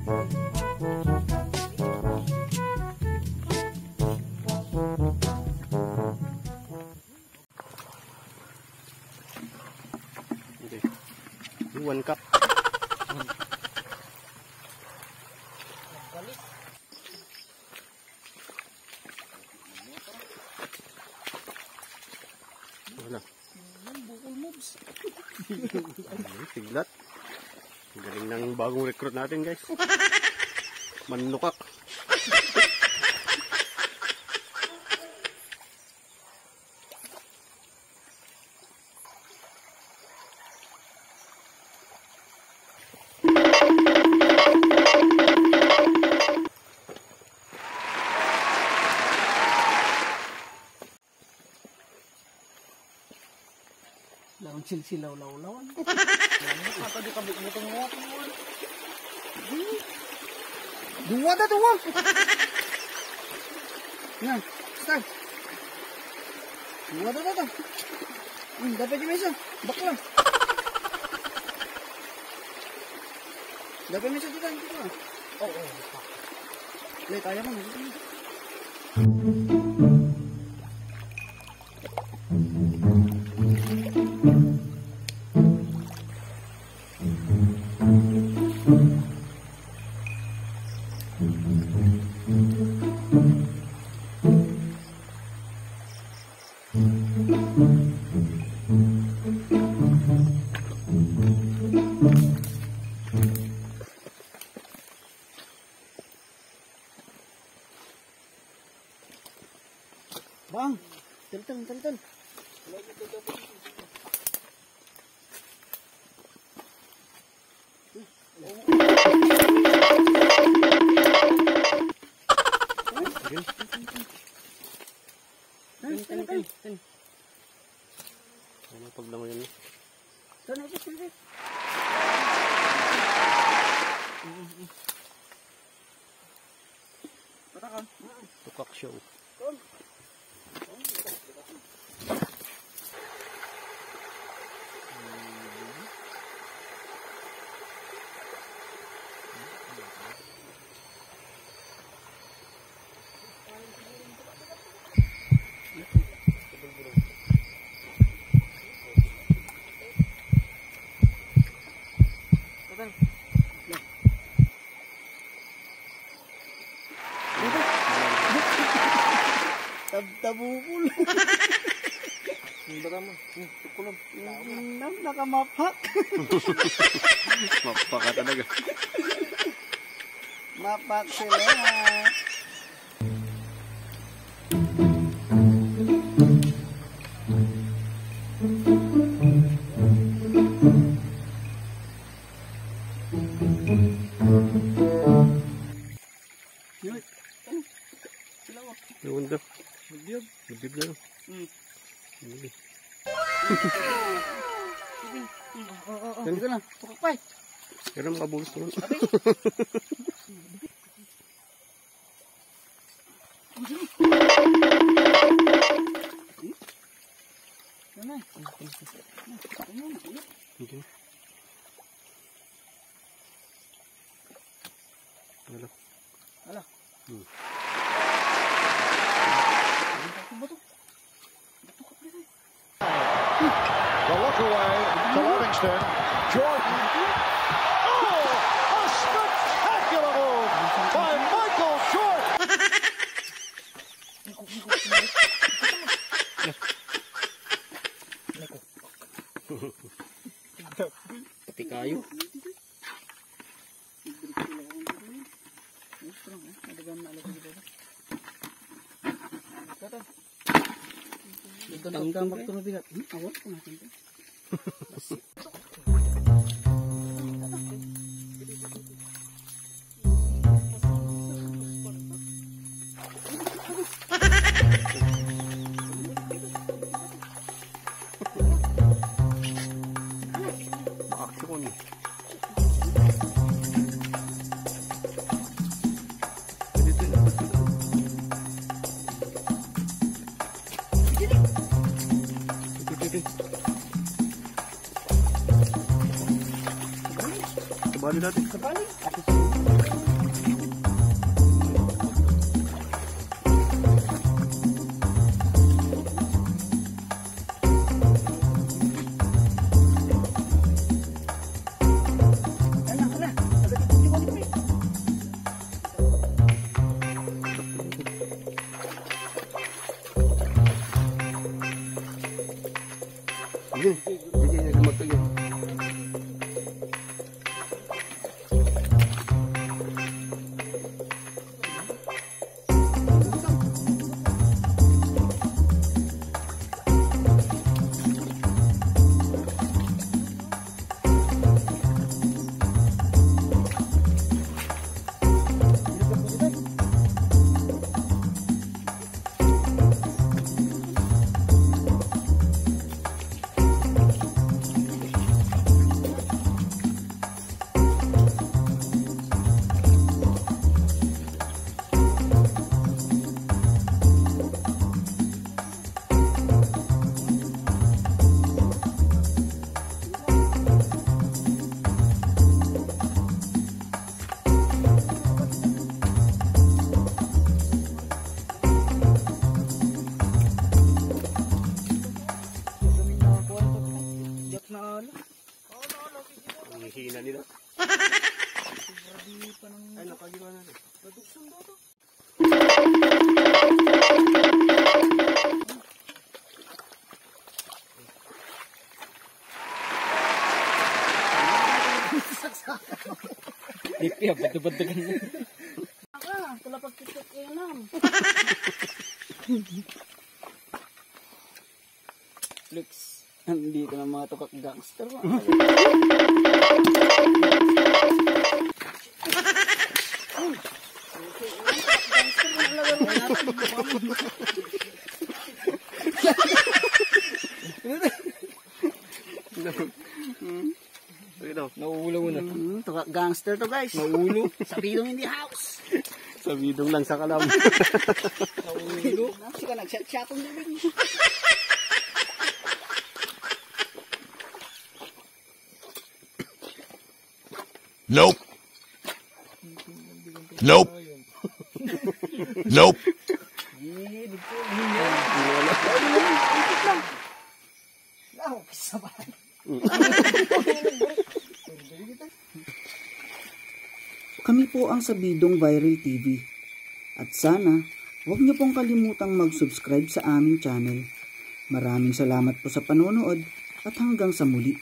Okay. 1 cup. Wala. Bukol mobs. Tiglat. Galing ng bagong recruit natin, guys. Manukak. Lawan silsilaw-lawan. Mata di kabit mo tungwa. Dua dah dua. Yan, start. Dua dah. Dapat je mesa. Bakla. Dapat mesa tu kan. Oh. Lihat ayam mana sini. Bang, tel. Ten. Ano pagdamo yun? Ten. Patakan. Tukak show. Tabukul. Baka mo. Tukulog. Nakamapak. Mapak ka talaga. Mapak sila. Yun daw. Magdiyog na. Dito na. Tukak. Pero makabulos naman. Ala. The look away to Livingston. Jordan. Oh, a spectacular move by Michael Jordan. Pati kayo. Tanggang waktu lebih kat. Awak pun macam tu. Action. Kembali natin. Kembali. Lipi, batu-batu kan. Talapak tiktok enam. Flex. Andito na mga tukak gangster. Nauulo mo na. Tukak gangster to guys. Nauulo. Sa Bidong in the house. Sa bidong lang sa kalam. Nauulo. Sika nag-chat-chatong na rin. Nope. Nope. Nope. Kami po ang Sabidong Viral TV. At sana, huwag niyo pong kalimutang mag-subscribe sa aming channel. Maraming salamat po sa panonood at hanggang sa muli.